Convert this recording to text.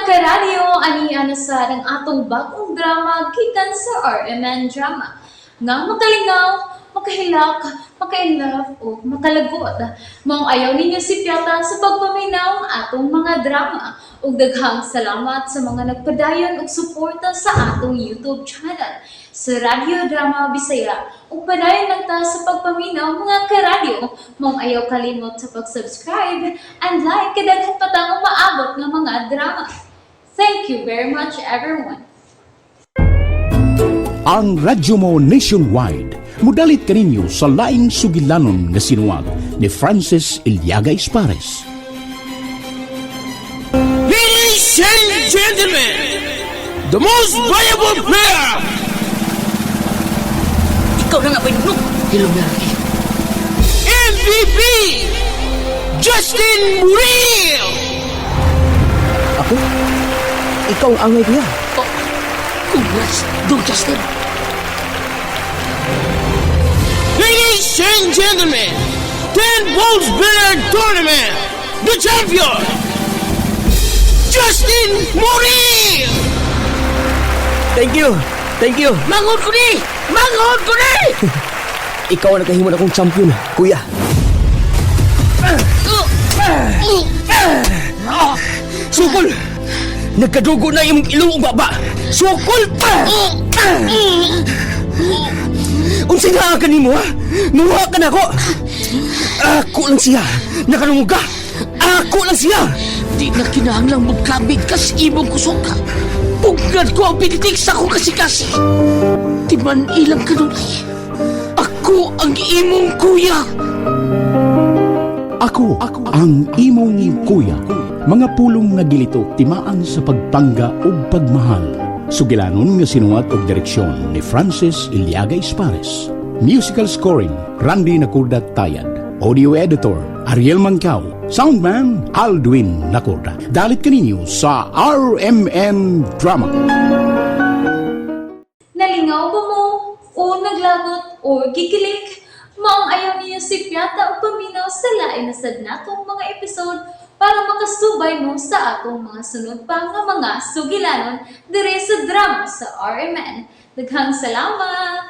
Karadyo, ani na sa ang atong bagong drama gikan sa RMN Drama nga makalingaw, makahilak, maka-inlove o makalagot. Maong ayaw ninyo sipyata sa pagpaminaw ang atong mga drama. Ug daghang salamat sa mga nagpadayon og suporta sa atong YouTube channel sa Radyo Drama Bisaya. Ug padayon lang ta sa pagpaminaw, mga karadyo. Maong ayaw kalimot sa pag-subscribe and like kay daghan pa tang umaabot nga mga drama. Thank you very much, everyone. Ang Radyo Mo Nationwide mudalit kaninyo sa laing sugilanon nga sinuwat ni Francis Iliaga Espares. Ladies and gentlemen, the most valuable player, Ikaw na nga ba yung Hello, Merky. MVP, Justin Muriel! Ako? Ikaw ang angay, kuya. Oh, congrats, Dong Justin. Ladies and gentlemen, 10 Balls Billiard Tournament, the champion, Justin Muriel! Thank you. Thank you. Manghod ko ni! Manghod ko ni! Ikaw ang nagkahimo na akong champion, kuya. Sukol! Nagkadugo na imong ilong ug baba. Sukol! Unsay naa ka nimo, ha? Nuha ka nako. Ako lang siya. Nakadungog ka. Ako lang siya. Di na kinahanglang magkabig ka sa imong kusog. Pugnan ko ang pinitik sa akong kasikasi. Di man ilang kanunay. Ako ang imong kuya. Ako ang imong kuya. Mga pulong nga gilito timaan sa pagpangga ug pagmahal. Sugilanon nga sinuwat og direksyon ni Francis Iliaga Espares. Musical scoring, Randy Nakurda Tayad. Audio editor, Ariel Mancao. Soundman, Aldwin Nakurda. Dalit kaninyo sa RMN Drama. Nalingaw ba mo? O naglagot o gikilig? Maong ayaw niyo sipyata o paminaw sa lain na sad natong mga episode para makasubay mo sa atong mga sunod pa nga mga sugilanon dire sa drama sa RMN. Daghang salamat!